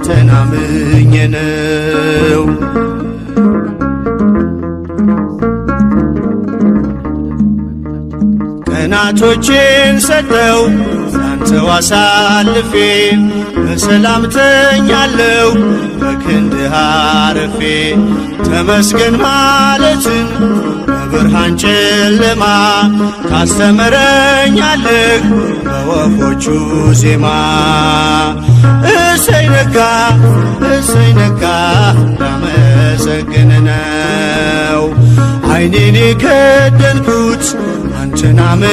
አንተን አምኜ ነው። ቀናቶቼን ሰጠው ላንተው አሳልፌ፣ በሰላም ተኛለው በክንድህ አርፌ። ተመስገን ማለትን በብርሃን ጨለማ ታስተምረኛለህ በወፎቹ ዜማ። እሰይ ነጋ፣ እሰይ ነጋ፣ ላመሰግን ነው። ዓይኔን የከደንኩት አንተን አምኜ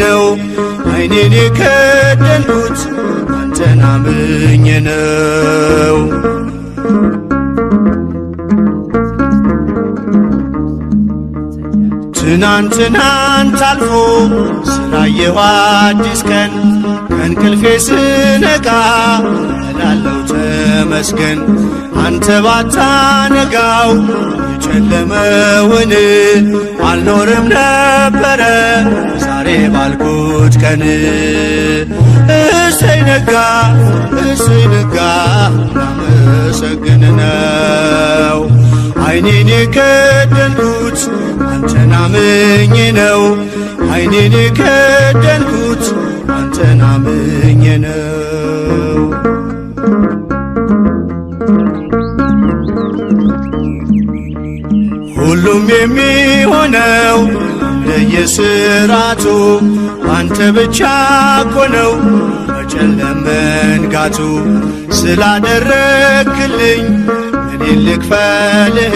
ነው። ዓይኔን የከደንኩት አንተን አምኜ ነው። ትናንትናን ታልፎ ስላየሁ አዲስ ቀን፣ ከእንቅልፌ ስነቃ እላለው ተመስገን። አንተ ባታነጋው የጨለመውን አልኖርም ነበረ ዛሬ ባልኩት ቀን። እሰይ ነጋ፣ እሰይ ነጋ፣ ላመሰግን ነው። ዓይኔን የከደንኩት አንተን አምኜ ነው። ዓይኔን የከደንኩት አንተን አምኜ ነው። ሁሉም የሚሆነው እንደየስራቱ፣ አንተ ብቻ እኮ ነው መጨለም መንጋቱ። ስላደረክልኝ ምን ልክፈልህ?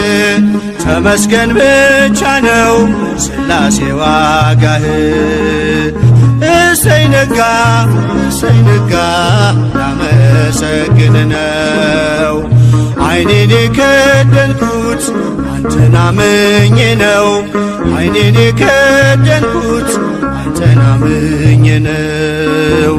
ተመስገን ብቻ ነው ስላሴ ዋጋህ። እሰይ ነጋ፣ እሰይ ነጋ፣ ላመሰግን ነው። ዓይኔን የከደንኩት አንተን አምኜ ነው። ዓይኔን የከደንኩት አንተን አምኜ ነው።